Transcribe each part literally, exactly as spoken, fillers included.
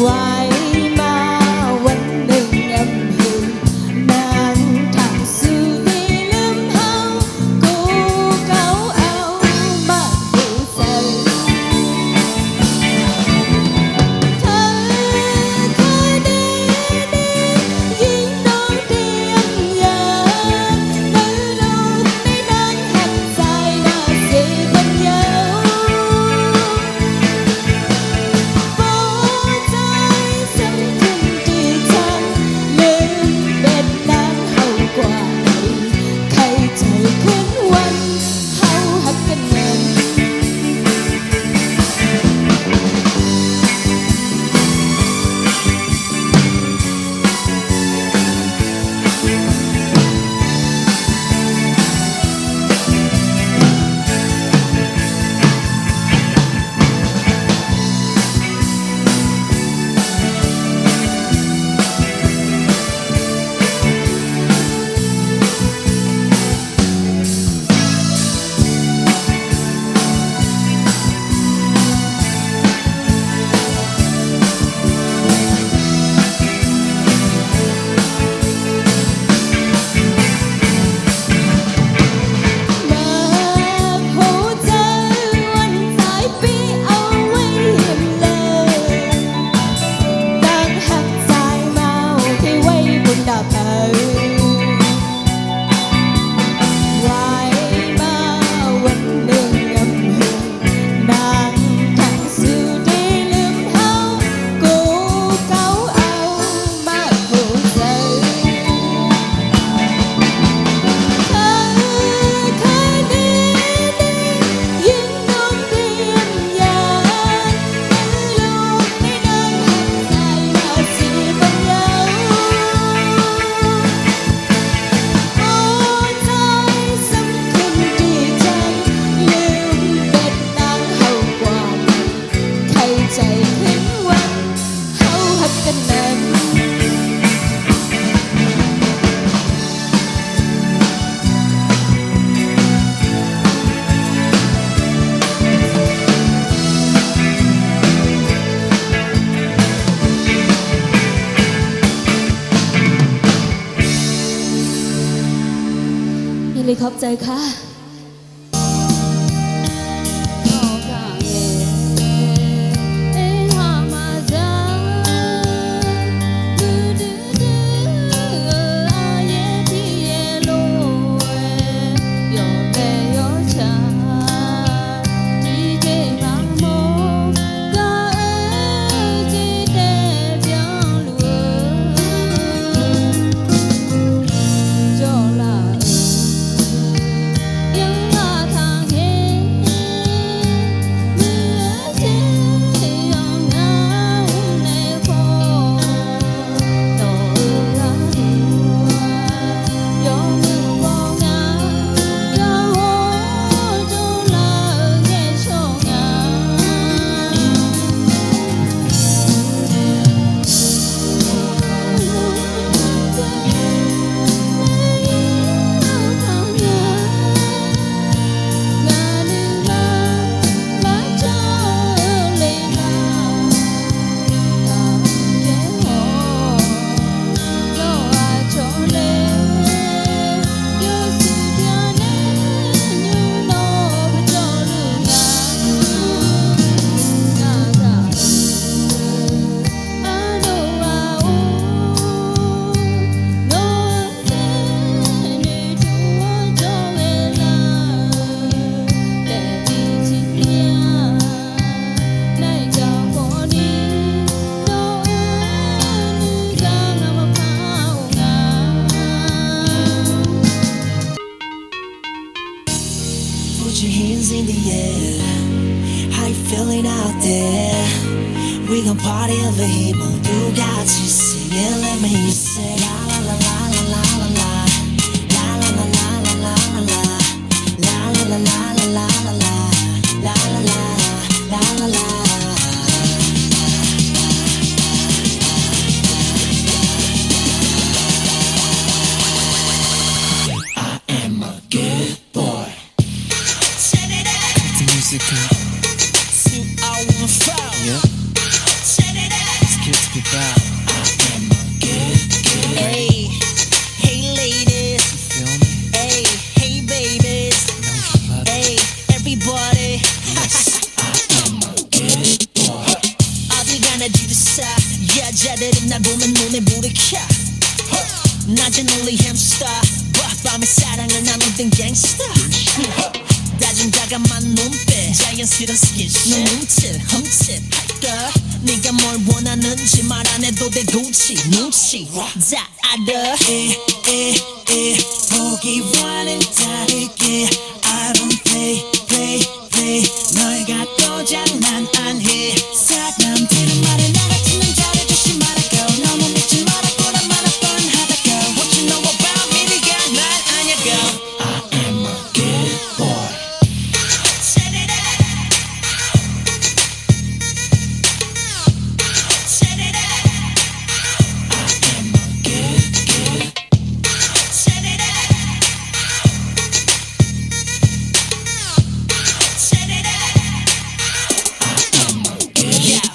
Waiqma วันหนึ่ง ngamq heu nang taqsuq ni lmr hawr, gov gawr-eu maqbof zeu. Teu kar dae ni yir nawr daef-anr ya, nuiluf nae nang haq tsaev nar siq ban ya-or. Bawrtsaev smrkmq tiqtaq, lmr bae nar hawr gaq-iq, kaeq tsaeq kmr wan hawr haq gaqnaeq. Maqhof dzeur-anr tsaev pir-awr ghae-eu laer, danr haq tsaev ma-awr te ghae-eu baqdaq paq-eu. Waiqma วันหนึ่ง ngamq heu nang taqsuq ni lmr hawr, gov gawr-eu maqbof zeu. Teu kar dae ni yir nawr daef-anr ya, nuiluf nae nang haq tsaev nar siq ban ya-or. Bawrtsaev smrkmq tiqtaq, lmr bae nar hawr gaq-iq, kaeq tsaeq kmr wan hawr haq gaqnaeq. ยินดีขอบใจค่ะ Put your hands in the air. How you feeling out there? We gon' party over here. 모두 같이 sing it, let me hear you say la la la la la la la la. La la la la la la la la. La la la la la la la la. La la la la la la. I am a good boy. Cut the music up. Sing I wanna fly. Yeah. Let's go. 날 지르사, 여자들은 날 보면 눈에 불이 켜. 난 저 lonely hamster, 밤에 사랑을 나누던 gangster. 다정다감한 눈빛, 자연스런 skin, 넌 훔칠 훔칠 할까? 네가 뭘 원하는지 말 안 해도 돼, Gucci, Gucci 다 알아. 에, 에, 에, 보기와는 다르게 I don't play, play, play. 널 갖고 장난 안 해. 사람들은 말해 나 같은 남자를 조심하라고. 너무 믿지 말라고. 난 말할 뻔하다고. What you know about me? 네가 날 아냐고. I am a good boy. Set it up. Set it up. I am a good, good. Set it up. Set it up. Yeah.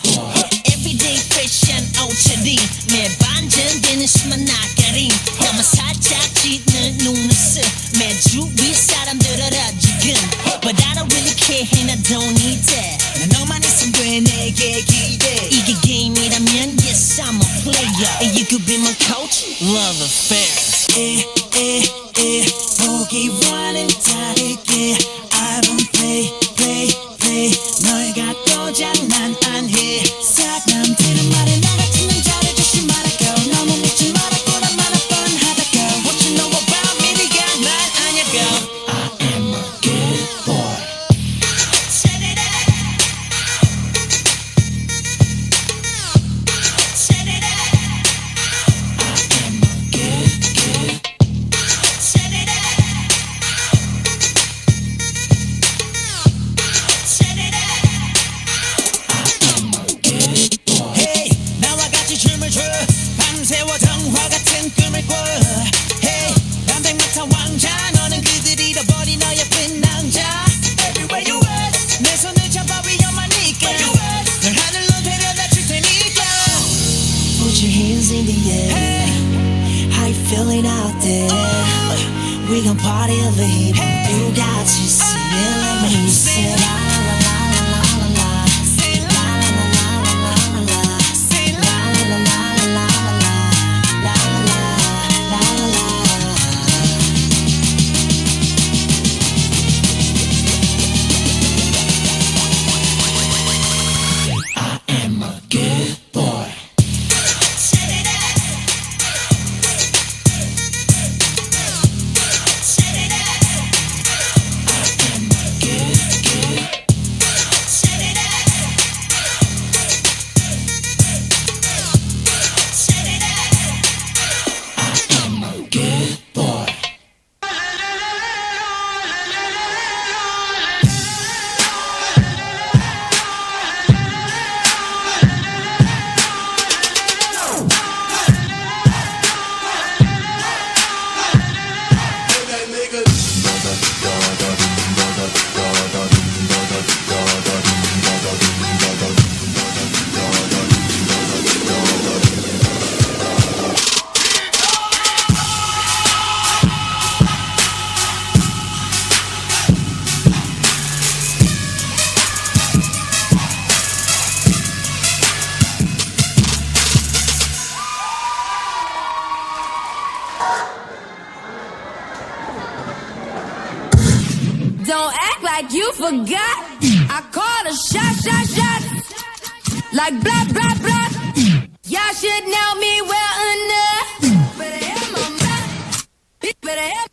Everyday fashion outchadding. 매일 반전되는 수많은 낯가림. 나만 살짝 짙는 눈웃음. 매주 위 사람들 알아 지금. But I don't really care, and I don't need that. 난 너만 있으면 돼, 내게 기대. 이게 게임이라면 yes, I'm a player. And you could be my coach, love affair. 에, 에, 에, 보기와는 다르게 I don't play, play, play. 널 갖고 장난 안 해. 사람들은 말해 나 같은 남자를 조심하라고. 너무 믿지 말라고. 난 말할 뻔하다고. What you know about me? 네가 날 아냐고. I am a good boy. Set it up. Set it up. I am a good, good. Set it up. Set it up. I am a good boy. Hey, 나와 같이 춤을 춰. 밤새워童话같은 꿈을 꿔. Hey, 담백 못한 왕자. 너는 그들이 더 버린 너의 예쁜 남자. Everywhere you at. 내 손을 잡아 위험하니까. Where you at? 널 하늘로 데려다 줄 테니까. Put your hands in the air. Hey. How you feeling out there? Oh. We gon' party over here. Hey. 두 가지 singing, let me sing. La, la, la, la, la, la, la. Sing la, la, la, la, la, la, la, la. Sing la, la, la, la, la, la, la. La, la, la, la, la, la, la. I am a good boy. Don't act like you forgot. I call a shot, shot, shot. Like blah, blah, blah. Y'all should know me well enough. Better have my money. Better have,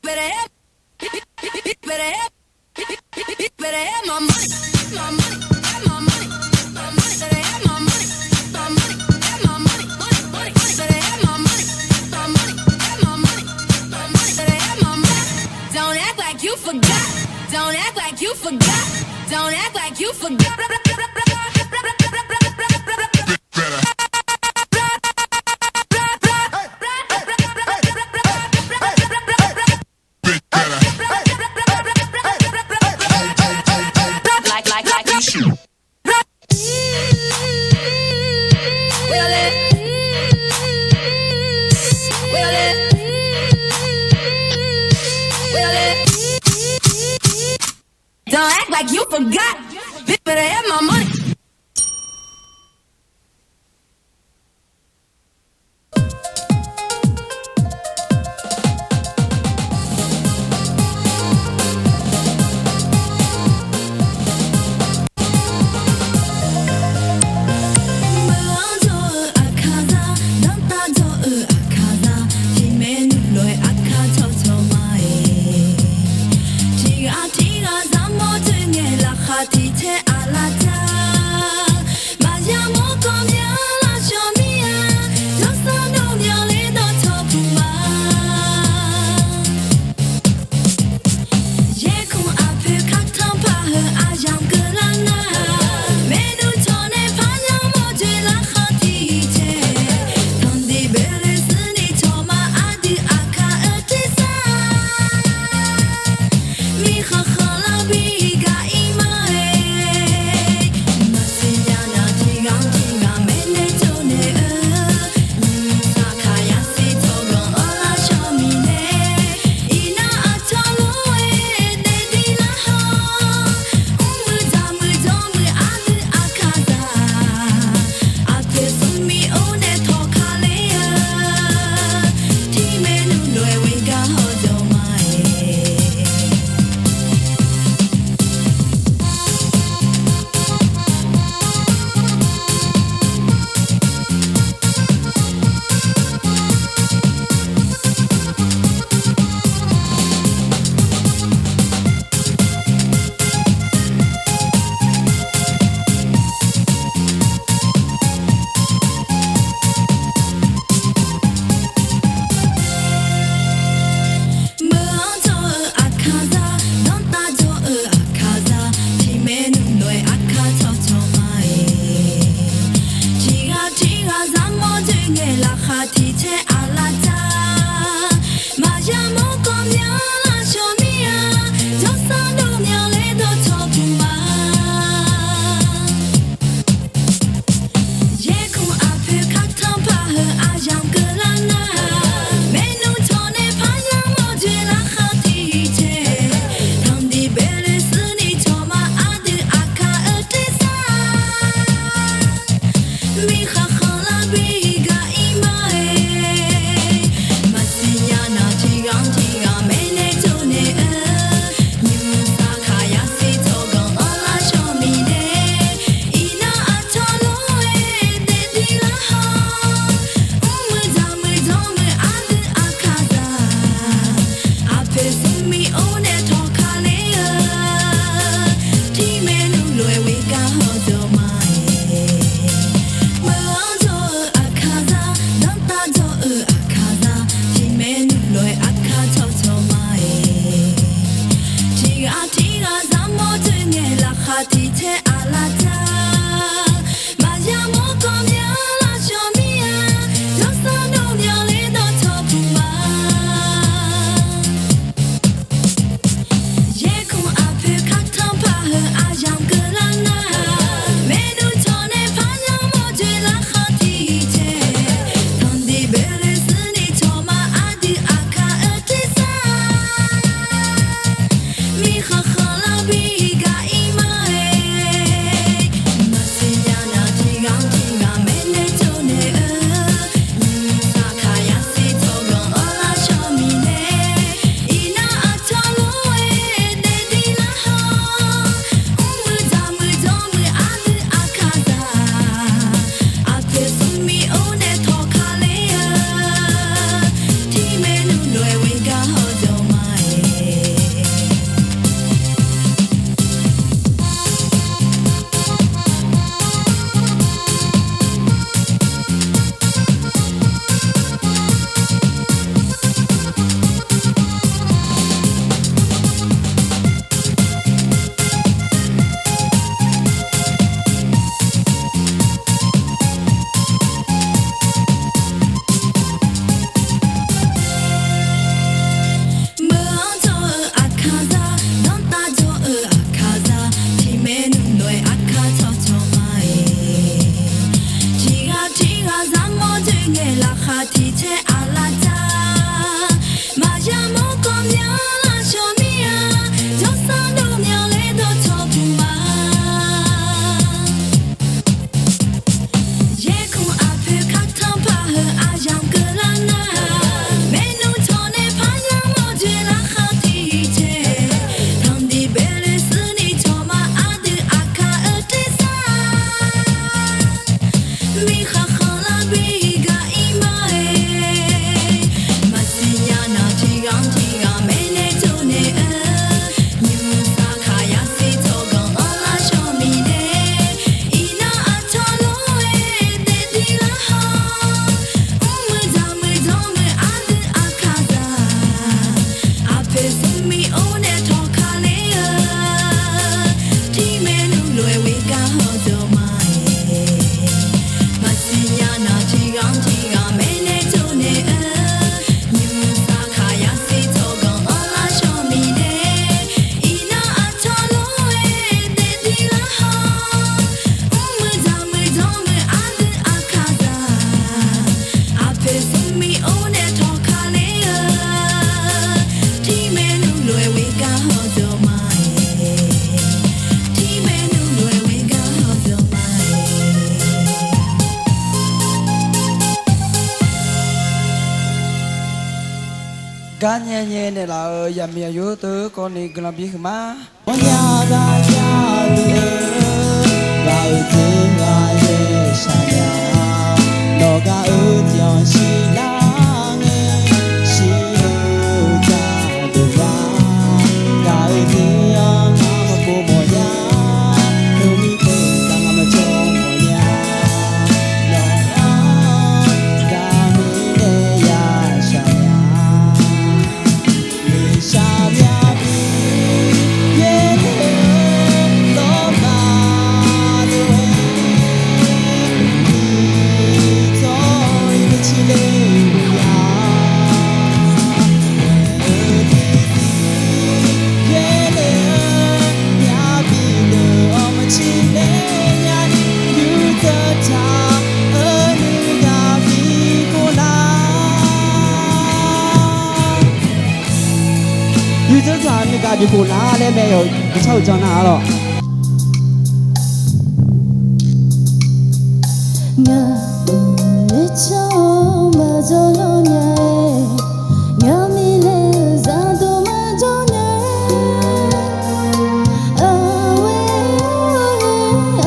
better have, better have, better have my money. My money, have my money, my money. Better have my money, my money, have my money, money, money. Better have my money, my money, have my money, my money. Better have my money. Don't act like you forgot. Don't act like you forgot. Don't act like you forgot. Don't act like you forgot. Bitch, better have my Tiqcaer aqlaf tar, maqya mawr kawv myanr lar shawq mir-a, jawrsar dov myanr laer dawqcawq puq ma. Yaerkuq aqpoeq kartanr paq heu aqyamq keuvlar nar, maernmr tawq nae parya mawrjoe lar khar tiqcaer, tanqdiq baeloe suirni cawq ma aqdui aqkaq-eu tersar. Bi khaqkhanq lar bi gaq ir ma-aer, maqsiq nya nar tiqghaq tiqghaq maernae tov naeq-eu, nymrsaq kaq yasiq tsawrganq-anr lar shawq mirnae, iqnan aqcawq lof-aer daefdir lar haw, mrmuiq dzaqmuiq dzawrmuiq aqdui aqkaqzaq, aqpoeq smrmir or nae tawqka ler-eu, tiqmaer nmr lof-aer gaq haw dawq ma-aer, maqsiq nya nar tiqghaq tiqghaq maernae tov naeq-eu, nymrsaq kaq yasiq tsawrganq-anr lar shawq mirnae, iqnan aqcawq lof-aer daefdir lar haw, mrmuiq dzaqmuiq dzawrmuiq aqdui aqkaqzaq, aqpoeq smrmir or nae tawqka ler-eu, tiqmaer nmr lof-aer gaq haw dawq ma-aer, tiqmaer nmr lof-aer gaq haw dawq ma-aer. Gar nyae nyae naeqlaf-euq yaqmiq aqyawf teu kawvni guiqlanq bihuiq ma. Awnyar gar jar-eu, gaq-eu jeq gaq-aer shaqnya, nawq gaq-eu jeq-anr shir lar ngae, shir-eu jadeuq lar, gaq-eu jeq-anr ngar maqpov mawfnya, teumirnae gaq maqjawr mawfnya, nawq-anr gaq mirnae ya shaqnya. Shaqnya bi yaerle-eu dawrma lof-aer, tiqjawr-iq maqcir ler-eu ya, yaerle-eu ya bi deuq-awr maqcir ler nya ni, yurtseuv taq-eu nuigaq bi khof lar. Yurtseuv taq-eu nuigaq bi khof lar laer mae-awq, guiqcar-eu jan nar-a lawq. Ngaq-euq lercawr maqjawr lawr nya-aer, ngaq-euq mirnae-euq zaqdeuq maqjawr nya-aer, aqgeu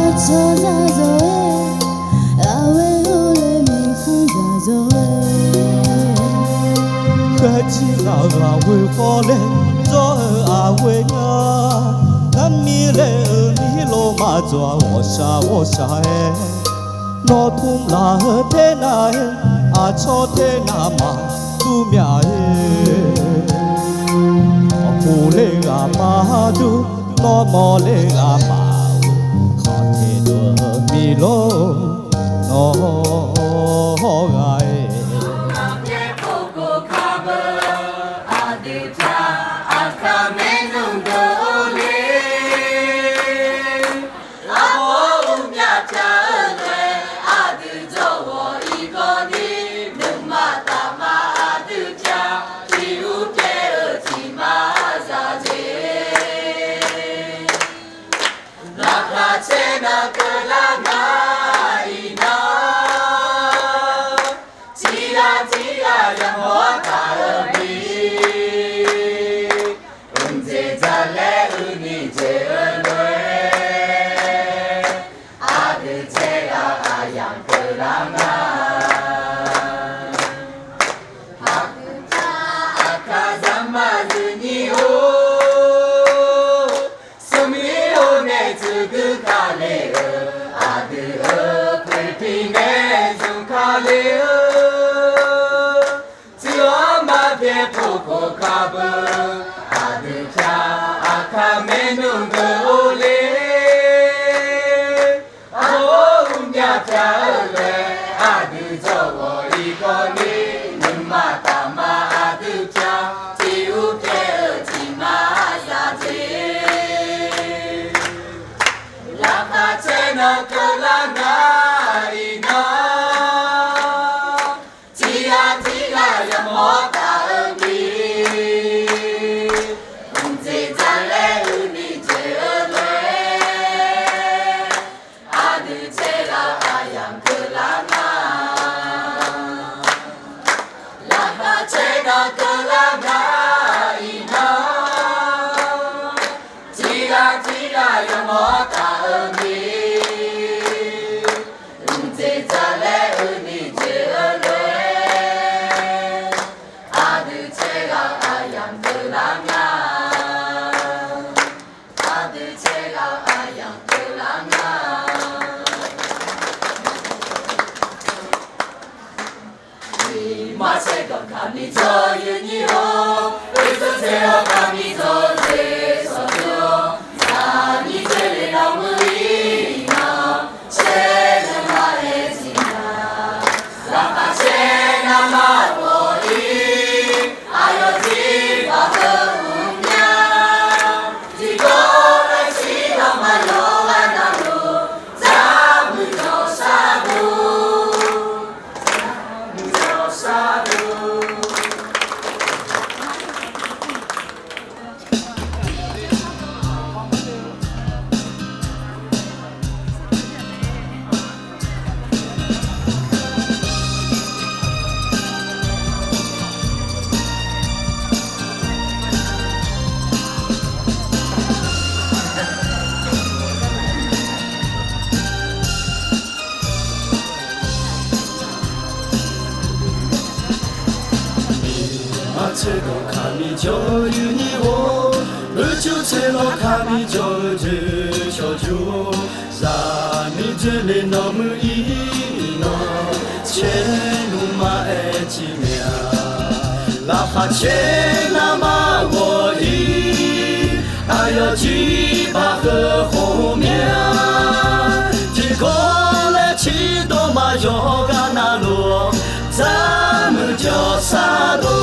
aqcawq zaqdeuq-aer, aqgeu aqle miqkhanr zaqdeuq-aer, khaerjir ngaq-euq aqghoe khawf laer jawr-eu aqghoe nga, ngar mirnae-euq mirlof maqdzawq-a ghawqshaq ghawqshaq-aer, nawr tmr laf-eu ternav-aer, aqcawq ternav maqdur mya-aer, mawrkhof ler ghaq maqdur, nawr mawrler ghaq maqghof, khanqteq dov-eu mirlof nawr ghaq-aer, aqdui jaq aqkaq maernmr deuq-or le. Armawr-eu myavpyaq-eu lof-aer aqdui jawrghawq irkawv ni, nuima tafma aqdui pyav tiq ur pyaev-eu tiq ma zaq jeq. Laqkhaq caer nan keuvlar nga iqnan, tiq ghaq tiq ghaq yamawr taq-eu bi, mqdzeq dzaq laer uini jeq-eu lof-aer, aqdui caer ghaq aqyamq keuvlar nga. Aqdui pyav aqkaq zaqmar zeuqnyir-or, smrmir-or nae tsuif gui kale-eu, aqdui-euq khoerpir nae zmq kale-eu, tsuif-awr maqbyaer pov khof kar beu, aqdui pyav aqkaq maernmr deuq-or le. Armawr-eu myavpyaq-eu lof-aer aqdui jawrghawq irkawv ni, nuima tafma aqdui pyav tiq ur pyaev-eu tiq ma zaq jeq. Laqkhaq caer nan keuvlar nga iqnan, tiq Miqmar tseqganq kaqmiq jawr-eu yuni-or, oerjur tsaerlawr kaqmiq jawr-eu doe cawqjur-or, zaqmiq dzoerle nawq muiq-ir nan, caer nuima aer tiq myav. Laqkhaq caer navmaqghawq-ir, aqyawf jirbaq heu khawf myav. Tiqkawv laer ciqdawq maqyawf gar navluf-awr, dzarmuiq jawq sardov.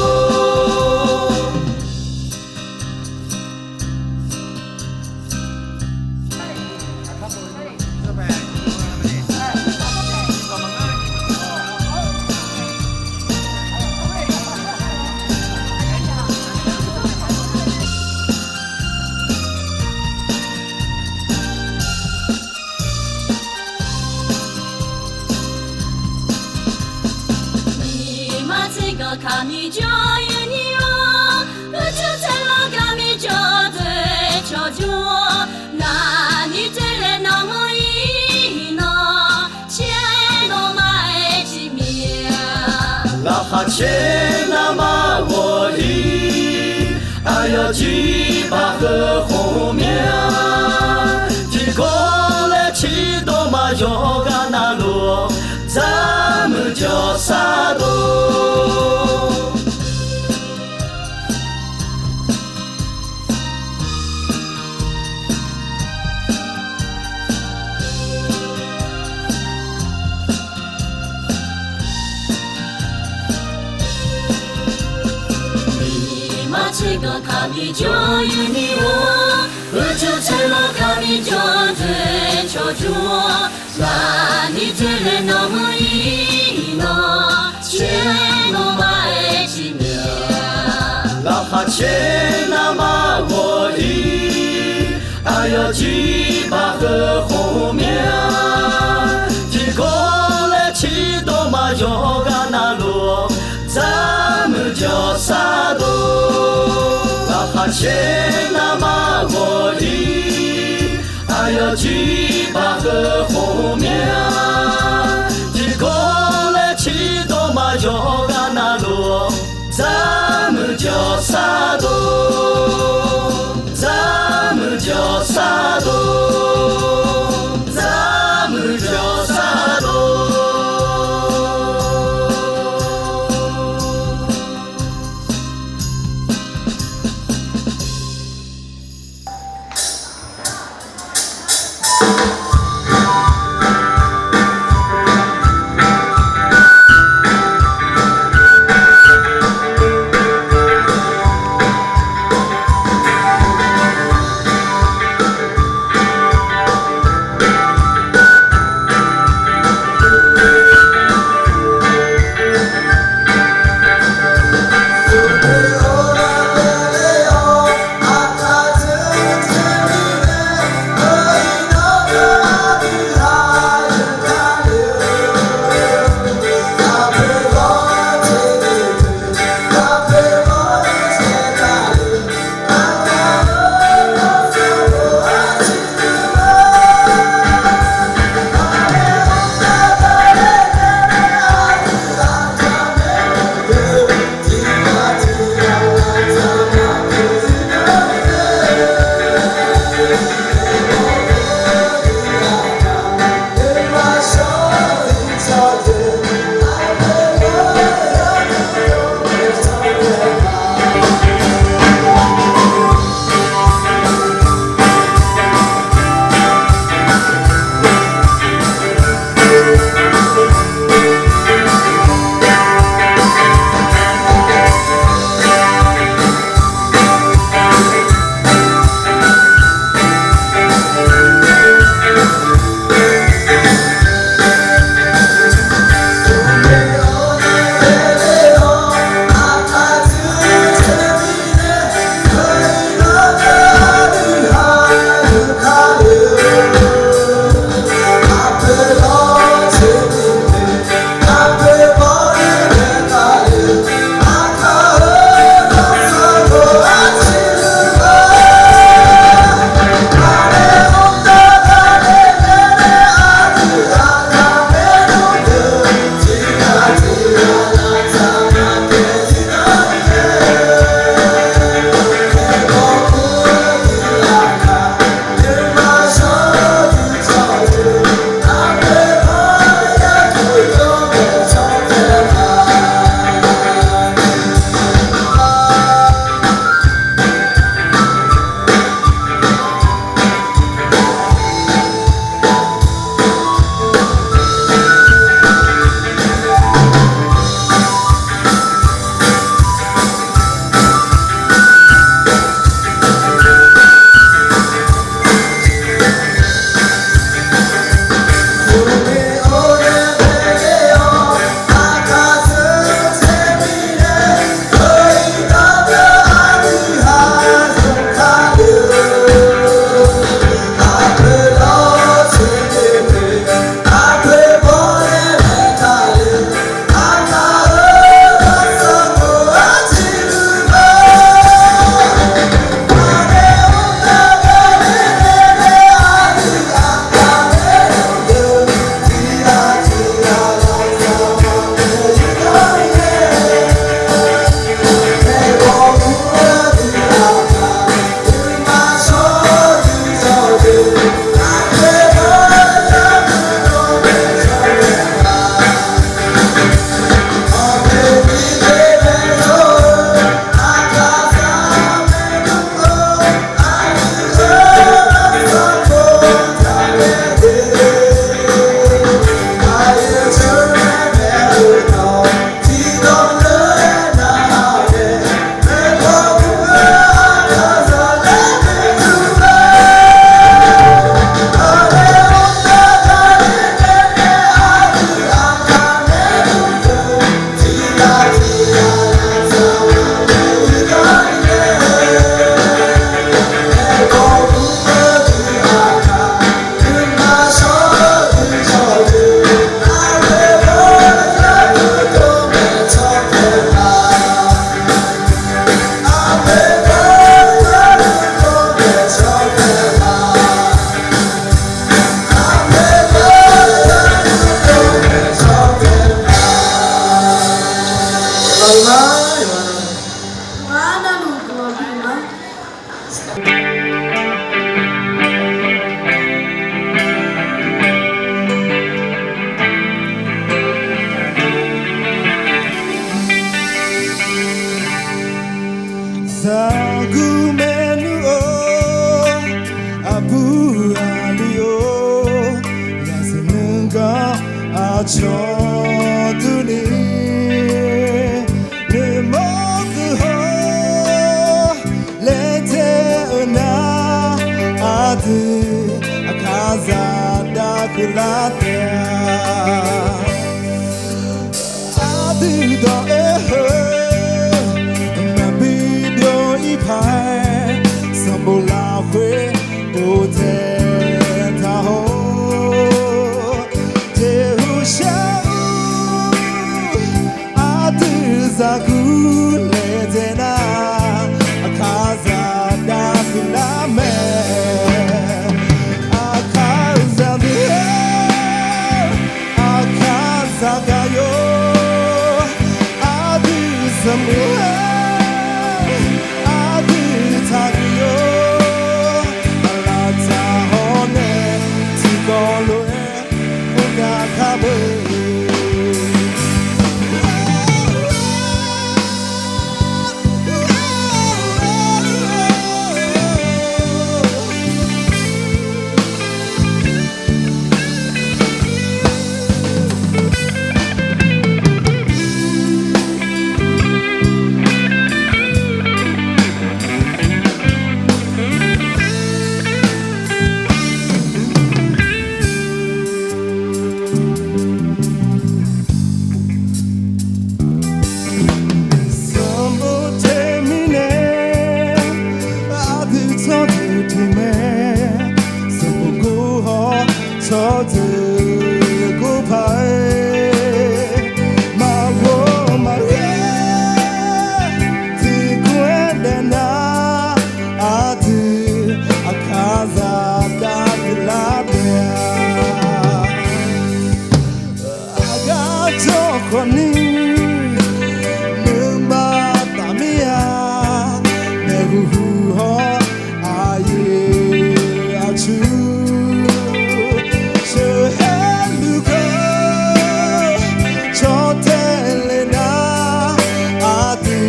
Miqmar tseqganq kaqmiq jawr-eu yuni-or, oerjur tsaerlawr kaqmiq jawr-eu doe cawqjur-or, zaqmiq dzoerle nawq muiq-ir nan, caer nuima aer tiq myav. Laqkhaq caer navmaqghawq-ir, aqyawf jirbaq heu khawf myav. Tiqkawv laer ciqdawq maqyawf gar navluf-awr, dzarmuiq jawq sardov. Miqmar tseqganq kaqmiq jawr-eu yuni-or, oerjur tsaerlawr kaqmiq jawr-eu doe cawqjur-or, zaqmiq dzoerle nawq muiq-ir nan, caer nuima aer tiq myav. Laqkhaq caer navmaqghawq-ir, aqyawf jirbaq heu khawf myav. Tiqkawv laer ciqdawq maqyawf gar navluf-awr, dzarmuiq jawq sardov. Laqkhaq caer navmaqghawq-ir, aqyawf jirbaq heu khawf myav. Tiqkawv laer ciqdawq maqyawf gar navluf-awr, dzarmuiq jawq sardov. Dzarmuiq jawq sardov. Dzarmuiq jawq sardov. Aqcawq durni, nuimawr guihaw laejae-eu nar, aqdui aqkaqzaq dav guiqlar taef-a. Aqdui dawq-aer heu, maqbi byov-ir paq-aer, sanqbof lafkhoer bof taeq taq haw-awr, jeqhu shar-eu aqdui zaqguq laejae nar, aqkaqzaq dav guiqlar mae. Aqkaqzaq deuq-or, aqkaqzaq gaq yawr, aqdui zaqmuiq-or, aqdui taqguiq yawr, aqlaf dzaq hawr nae tiqkawv lof-aer mr gaq kar beu. Sanqbof taeq mirnae, aqdui tsawrjeuq teq mae. Sanqbof gor hawr tsawrjeuq gor paq-aer, maqghov maqghae tiqkawv-aer daef nar, aqdui aqkaqzaq dav guiqlar taef-a. Aqgar jawr khawf ni, nuima taf mir-a. Maeqhu huiq hawr aqyuif aqtsu, sheuqhaer luf geur caw tae le nar, aqdui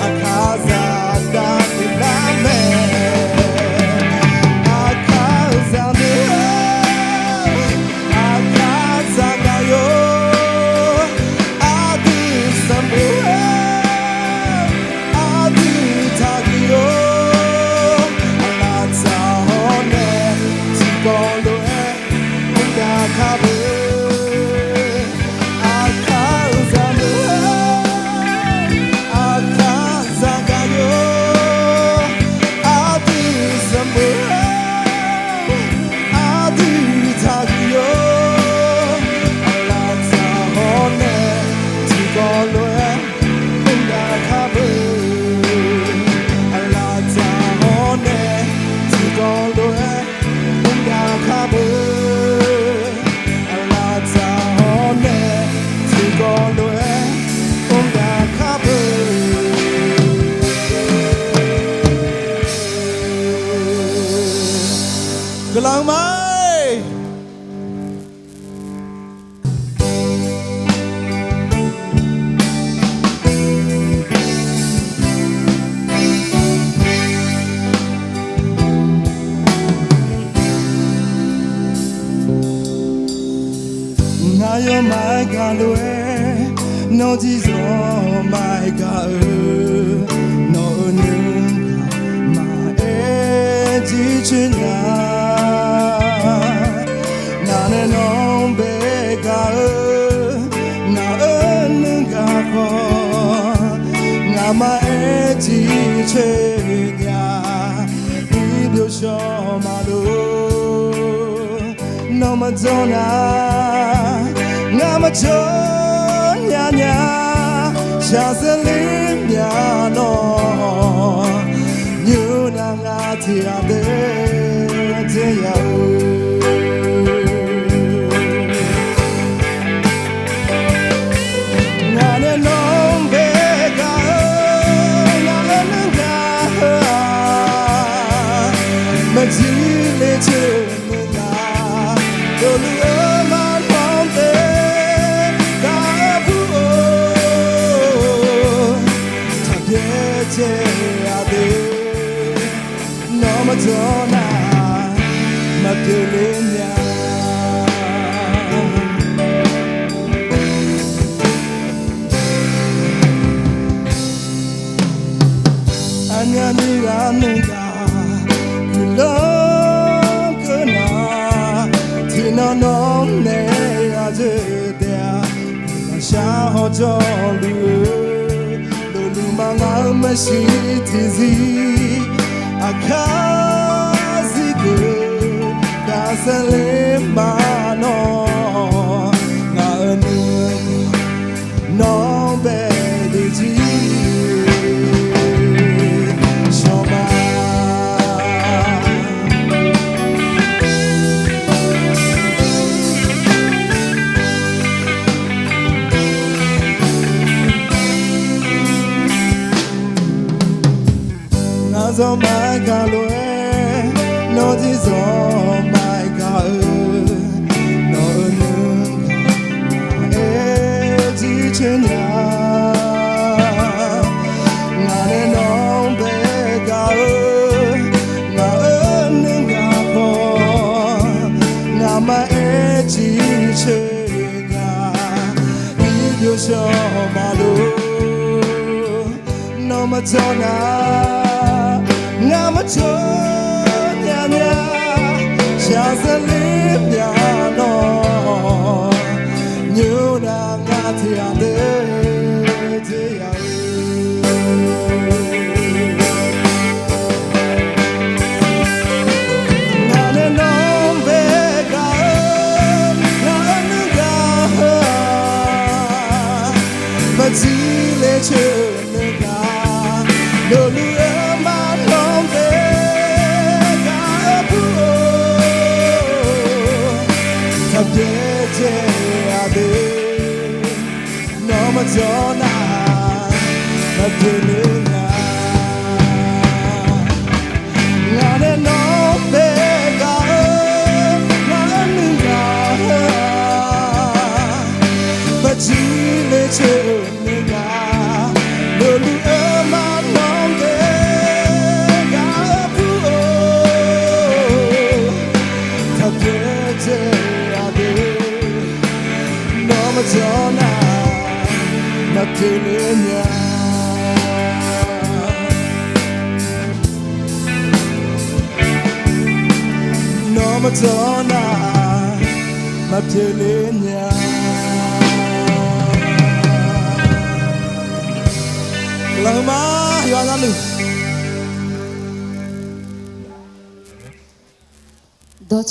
aqkaqzaq dav guiqlar mae. Aqkaqzaq deuq-or, aqkaqzaq gaq yawr, aqdui zaqmuiq-or, aqdui taqguiq yawr, aqlaf dzaq hawr nae tiqkawv lof-aer mr gaq kar beu. Aqkaqzaq deuq-or, aqkaqzaq gaq yawr, aqdui zaqmuiq-or, aqdui taqguiq yawr, aqlaf dzaq hawr nae tiqkawv lof-aer mr gaq kar beu. Aqlaf dzaq hawr nae tiqkawv lof-aer mr gaq kar beu. Aqlaf dzaq hawr nae tiqkawv lof-aer mr gaq kar beu. Guiqlanq ma-aer. Ngar yawmaf-aer gaq lof-aer, nawr tiqzawq maqaer gaq-eu, nawq-euq nuigaq maqaer jircoer nya. Ngaq nae nawq-anr bae gaq-eu, ngaq-euq nuigaq khawf, ngaq maqaer jircoer nya. Iqbyov shawr maqlof, nawr maqjawr nar, ngar maqjawr nya nya. Shaqzanq ler mya nawr, nymr nar ngar tiq ghaq daef dzae ya-eu. Ngaq nae nawq-anr bae gaq-eu, ngaq-euq nuigaq heu-aq, maqjir ler coer nuigaq, dawqluf-eu marmawr-anr bae gaq-eu bur-or, taqbyaer caev-a de. Nawr maqjawr nar, jawrluf-eu, dawqluf ma ngaq-euq maeqshi tiqzir, aqkar zir geuf, gaqsaer ler ma nawr, ngaq-euq nuima nawr bae deuq jir shawr ma. Ngaq zawq maqgaq lof-aer, nawr jir zawq maqgaq gaq-eu, nawq-euq nuigaq-aer jircoer nya. Ngaq nae nawq-anr bae gaq-eu, ngaq-euq nuigaq khawf, ngaqma-aer jircoer nya. Irbyov shawr maqlof, nawr maqjawr nar, ngaq maqjawr nya nya. Shaqzanq ler mya nawr, nymr nar ngaq tiq ghaq deuq dzer ya-eu. Ngaq nae nawq-anr bae gaq-eu, ngaq-euq nuigaq heu-aq, maqjir ler coer nuigaq, dawqluf-eu ma nawq-anr bae gaq-eu pur-or, taqbyaer dzae-a de. Nawr maqjawr nar, maqpyeuf ler nya. Ngaq nae nawq-anr bae gaq-eu, ngaq-euq nuigaq heu-aq, maqjir ler coer nuigaq, dawqluf-eu ma nawq-anr bae gaq-eu pur-or, taqbyaer dzae-a de. Nawr maqjawr nar, maqpyeuf ler nya. Nawr maqjawr nar, maqpyeuf ler nya. Laqheu ma, yawqha navluf dawr